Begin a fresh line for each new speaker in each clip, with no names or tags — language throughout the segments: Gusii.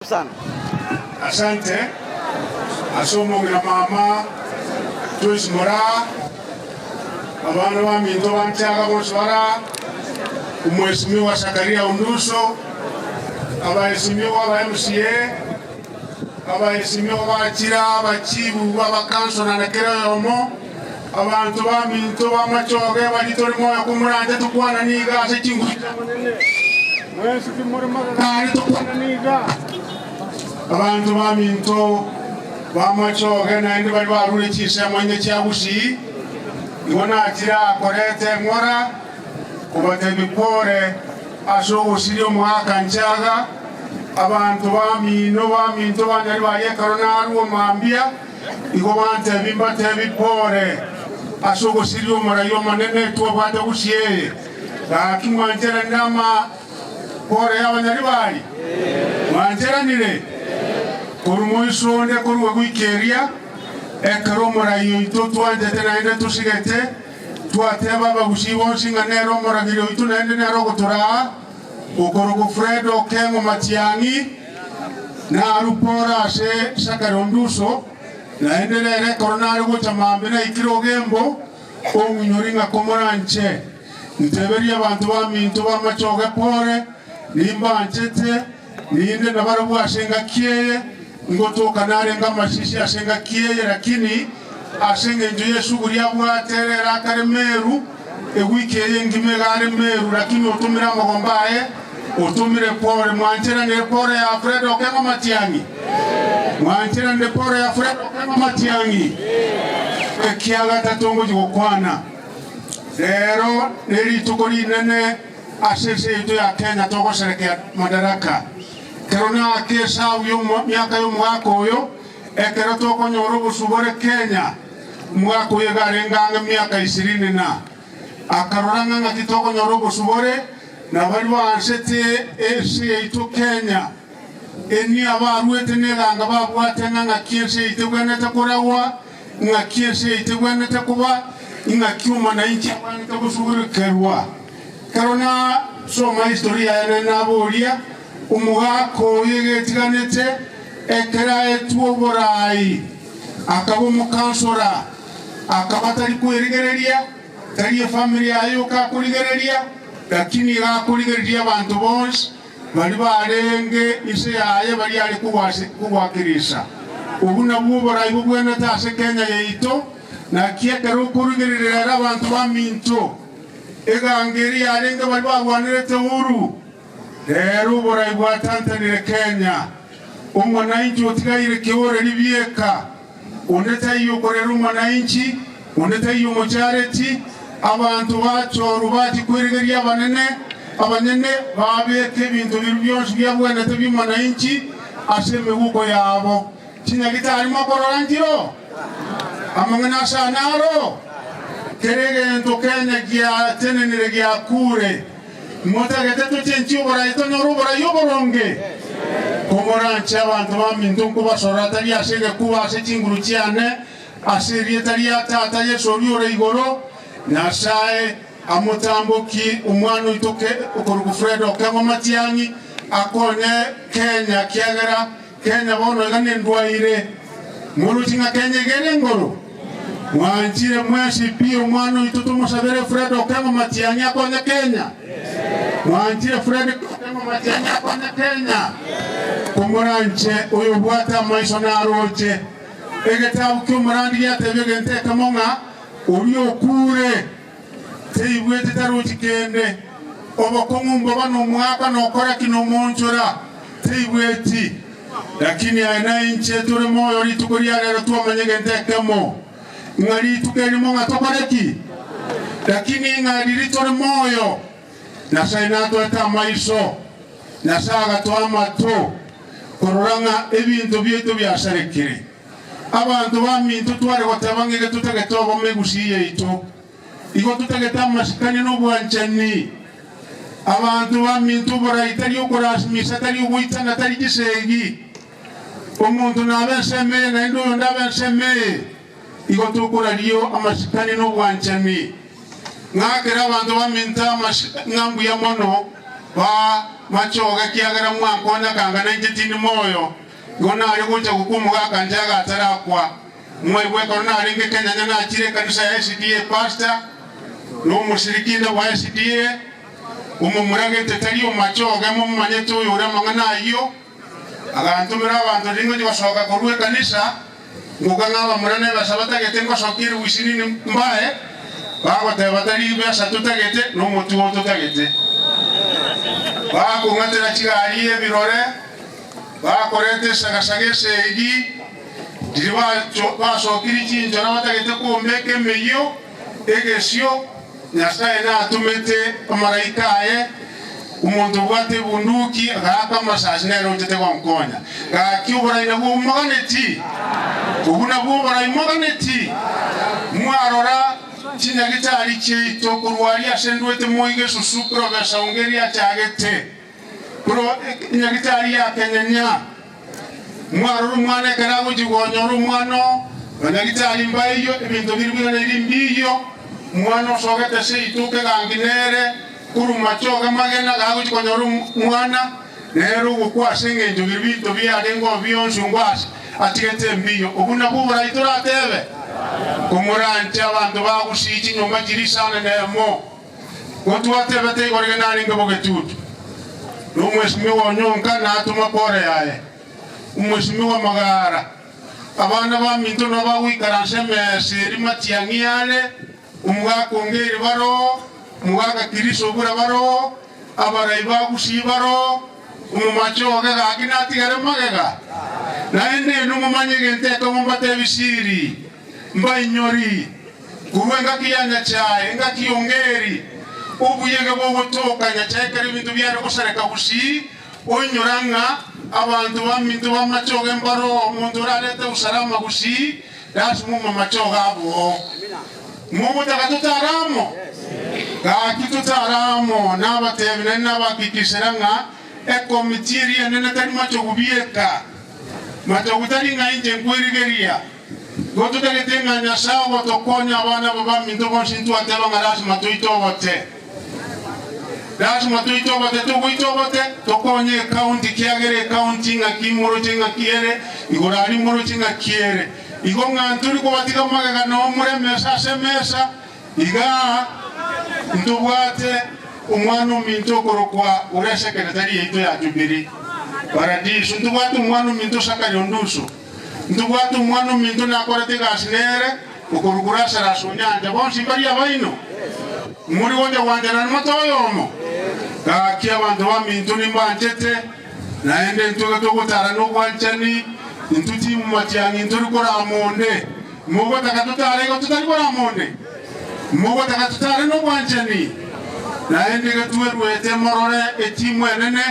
Sana.
Asante ase omong'ina mama Joyce Moraa, abana baminto banchaga bonsi baraa, omwesimigwa Zakaria Onduso, abaesimigwa aba MCA, abaesimigwa bachire abachibu, abakansona na kera oyomo, abanto baminto b'amachoge baria tore moyo komoranche tokwanani iga ase chinguru chi'Omonene. Mwensi timore magega aria tokwanani iga. Abanto baminto b'amachoge naende baria barure chinsemo inye chia Gusii, igo nachire aa koreta eng'ora kobatebia pore ase ogosiria omogaka nchaga, abanto bamino baminto banyari baria ekero narua mambia, Igo bantebi mbatebi pore ase ogosiria omorai omonene twabwate Gusii eye. Gaki mwancheranire ama pore y'abanyaribari? Mwancheranire? Korwa moiso onde korwa goika eria, ekero omorai oito twanchete naende tosigete, twateba abagusii bonsi ng'a nere omorageri oito naende nere ogotoraa, okorokwa Fred Okeng'o Matiang'i, Narupore ase Sakari Onduso, naende rero ekero nare gocha mambia naikire Ogembo, ong'inyori ng'a komoranche. Nteberie abanto baminto b'amachoge pore, nimbanchete, ninde nabarabwo ase engaki eye, ngotoka narenge amasisi ase engaki eye, lakini ase engencho y'esuguri abwate rero akare Meru, Ewiki eye engima iga are Meru, lakini otomire amagomba aye, otomire pore. Mwancheranire pore ya Fred Okengo Matiang'i? Mwancheranire pore ya Fred Okengo Matiang'i? Ekiagatato ngochia gokwana rero nerituko rinene ase ense yaito ya Kenya togoserekea Madaraka. Kero naake esabu y'emiaka y'omwaka oyo, ekero tokonyora obosubore Kenya, Omogaka oyo iga arenge ang'e miaka ishirini na, akarora ng'a ng'aki tokonyora obosubore na baria baansete ense yaito Kenya, enia baruete neganga babwate ng'a ng'aki ense yaito egwenerete koragwa, ng'aki ense yaito egwenerete koba, ing'aki omwananchi agwenerete gosugurekerwa. Ekero nasoma history yaye naende naboria, omogaka oyo iga etiganete ekero aetwe oborai. Akaba omokansora, akaba tari kwerigereria, tari efamiri yaye yoka akorigereria, lakini iga akorigereria abanto bonsi baria barenge inse yaye baria are kogwakirisa. Obwo nabwo oborai bobwenerete ase Kenya yaito, naki ekero okorigereria rero abanto baminto, eganga eria yarenge baria barwanerete uhuru, rero oborai bwatantanire Kenya. Omwananchi otigaire keoreri bieka, onde taiyo okorera omwananchi, onde taiyo omochareti, abanto bachorwa bachie kwerigeria abanene, abanyene babeke ebinto biria bionsi biabwenerete bi'omwananchi ase emeguko yabo. Chinyagitari mokorora nchiro? Amang'ana ase aya naro? Kera egento Kenya giatenenire giakure. Motagete tochenchie oborai tonyore oborai oboronge? Komoranche abanto baminto nkobasorora tari ase egekuba ase chinguru chiane, ase erieta ria Tata Yeso oria ore igoro, Nyasae amotambokie omwana oito okorokwa Fred Okeng'o Matiang'i akonye Kenya kiagera Kenya bono iga nendwaire. Morochi ng'a Kenya iga ere engoro? Mwanchire mwensi pi omwana oito tomosabere Fred Okengo Matiang'i akonye Kenya? Mwanchire Fred Okengo Matiang'i akonye Kenya? Komoranche oyo obwate amaiso naroche. Egetabu ki'omorandi giatebia egento ekemo ng'a oria okure Teigweti tarochi kende, obokong'u mboba nomwaka nokora ki nomoonchora, teigweti. Lakini aye na inche tore moyo rituko ria rero twamanya egento ekemo, ng'a rituko erimo ng'a tokore ki? Lakini ng'a riria tore moyo, Nyasae natoete amaiso, Nyasae agatoa amato, korora ng'a ebinto biaito biasarekire. Abanto baminto tware goteba ng'a iga totagete obomo egusii yaito, igo totagete amasikani na obwanchani. Abanto baminto oborai tari okorasimisa, tari ogoitana, tari chisegi. Omonto nabe ensemo eye naende oyonde abe ensemo eye, igo tokorario amasikani na obwanchani. Ng'akere abanto baminto ng'a mbuya mono ba. Machoge ekiagera mwankonya kanga nainche tindi moyo, igo nare gocha gokwa omogaka inche agatarakwa. Mwaigwa ekero narenge Kenyanya nachire ekanisa ya SDA pastor, na omoshiriki inde bwa SDA, omomura gete tari omachoge momomanyete oyo ore amang'ana ayio, agantomera abanto riria ngochia gosoka korwa ekanisa, ngoka ng'a abamura nebesa batagete ngosokia eribu isinini mbae, bagoteba tari besa totagete, nomotugo totagete. Bakong'atera chigari ebirore, bakoreta esagasaga esegi, riria basokirie chinchora batagete kombeka emeyio, egesio, Nyasae natomete amaraika aye, omonto obwate ebunduki agaaka amasasi nere ochete gonkonya. Gaki oborai nabwo moganeti? Obwo nabwo oborai moganeti? Mwarora chinyagitari chiaito korwa aria ase ndwete moiga esusu Professor Ongeri achagete korwa enyagitari ya Kenyenya. Mwarora omwana ekero agochia konyora omwana oo, banyagitari mbaiyo, ebinto biria biganeiri mbiiyo, omwana osogete seito kegangi nere, korwa machoge magena gagochia konyora omwana, nere ogokwa ase engencho biria binto biarenge oo bionsi ongo ase atigete mbiiyo. Obwo nabwo oborai toratebe? Komoranche abanto ba Gusii chinyomba chiria isano nemo. Gotwatebete igoro iga narenge bogetutu, na omwesimigwa onyonka natoma pore yaye, omwesimigwa Magara, abana baminto nabo bagoikaransa emesa eria matiang'i are, omogaka Ongeri baroo, omogaka Kiriso Obura baroo, abarai ba Gusii baroo, omomache oge gaki natigare magega. Naende inwe momanye egento ekemo mbatebi siri, Mbainyori, korwa engaki ya Nyachae, engaki y'Ongeri, obuyege bogotoka Nyachae ekero ebinto biare gosareka Gusii, oinyora ng'a abanto baminto b'amachoge mbaroo, omonto orarete usalama Gusii, lasima omamachoge aboo. Mogotaka totare amo? Gaki totare amo, nabatebi naende nabahakikisera ng'a ekomiti eria enene tari machogu bieka. Machogu tari ng'a inche nkwerigeria. Igo totagete ng'a Nyasae ogotokonya abana aba baminto bonsi ntwateba ng'a lasima toite obote. Lasima toite obote, togoita obote, tokonye ecounty kiagera ecounty ng'aki moroche ng'aki ere, igoro aria moroche ng'aki ere. Igo ng'a ntori kobatiga magega noo more emesa ase emesa, igaa ntobwate omwana ominto okorokwa ore secretary yaito ya Jubilee Paradiso, ntobwate omwana ominto Sakari Onduso. Ntobwate omwana ominto nakorete egasi nere, okorokwa Lazarus onyancha. Bonsi mbaria abaino? More gocha gwanchana nomote oyomo? Gaki abanto baminto nimbanchete, naende intwe togotara nobwanchani, intwe timomatiang'i ntori korama onde. Mogotaka totare igo totari korama onde? Mogotaka totare nobwanchani? Naende iga twerwete morore etimu enene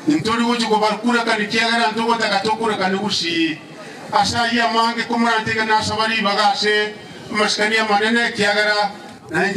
Ntori gochia kobakurekania, ekiagera ntogotaka tokurekane gusii. Ase ayio amange komorantege nasaba ribaga ase amasikani amanene, ekiagera nainche.